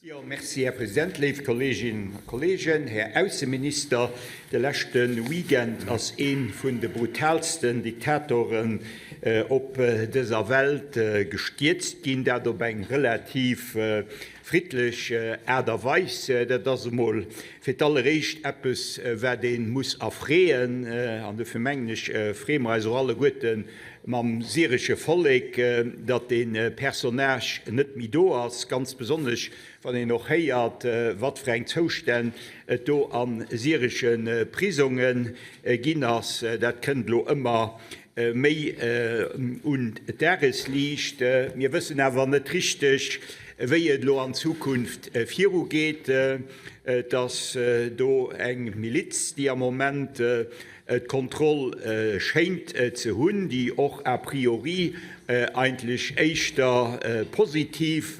Jo, merci, Här President. Léif Kolleeginnen a Kolleegen, Här Ausseminister, de leschte Weekend ass ee vun de brutaalsten Diktatoren op dëser Welt gestierzt ginn, dat op eng relativ friddlech Aart a Weis. Dat ass emol fir d'alleréischt eppes, wat ee muss erfreeën. An dofir mengen ech, freeë mer eis och alleguerten mam syresche Vollek, datt dee Personnage net méi do ass, ganz besonnesch wann een och héiert, wat fir eng Zoustänn et do a syresche Prisonge ginn ass. Dat kënnt elo ëmmer méi un d'Dagesliicht. Mir wëssen awer net richteg, wéi et elo an Zukunft virugeet. Et ass do eng Miliz, déi am Moment d'Kontroll schéint ze hunn, déi och a priori eigentlech éischter positiv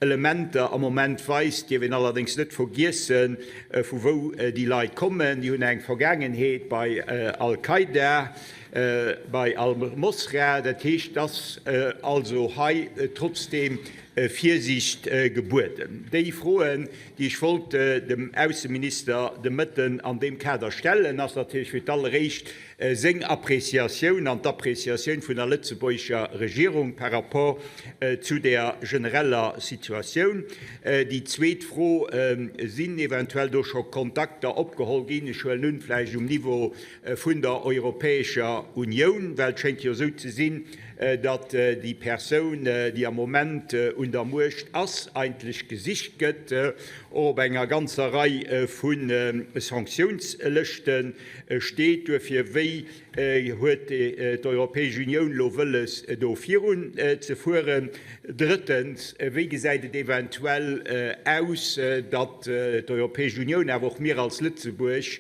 Elementer am Moment weist. Dierf een allerdéngs net vergiessen, vu wou déi Leit kommen. Déi hunn eng Vergaangenheet bei Al-Qaida, bei Al-Nosra. Dat heescht, et ass also hei trotzdeem Virsiicht gebueden. Déi Froen, déi ech wollt dem Ausseminister de Mëtten an deem Kader stellen, ass natierlech fir d'alleréischt seng Appréciatioun an d'Appréciatioun vun der lëtzebuergescher Regierung par rapport zu der genereller Situatioun. Déi zweet Fro, Sinn eventuell do scho Kontakter opgeholl ginn, ech huelen un, vläicht um Niveau vun der Europäescher Unioun, well et schéngt jo esou ze sinn, datt déi Persoun, déi am Moment un der Muecht ass, eigentlech gesicht gëtt, och op enger ganzer Rei vu Sanktiounslëschte steet. Duerfir, wéi huet d'Europäesch Unioun elo wëlles, do virun ze fueren? Drëttens, wéi gesäit et eventuell aus, datt d'Europäesch Unioun, awer och mir als Lëtzebuerg,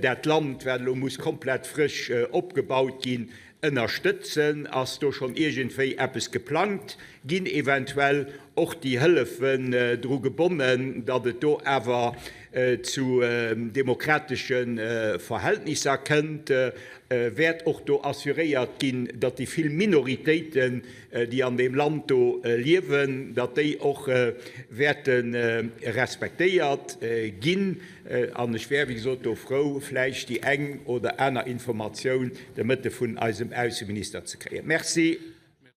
dat Land, wat elo muss komplett frësch opgebaut ginn, ënnerstëtzen? Ass do schonn iergendwéi eppes geplangt? Ginn eventuell och déi Hëllefen dru gebonnen, datt et do awer zu demokratesche Verhältnisser kënnt? Wäert och do assuréiert ginn, datt déi vill Minoritéiten, déi an deem Land do liewen, datt déi och wäerte respektéiert ginn? An ech wär, wéi gesot, do frou, vläicht déi eng oder aner Informatioun de Mëtte vun eisem Ausseminister ze kréien. Merci.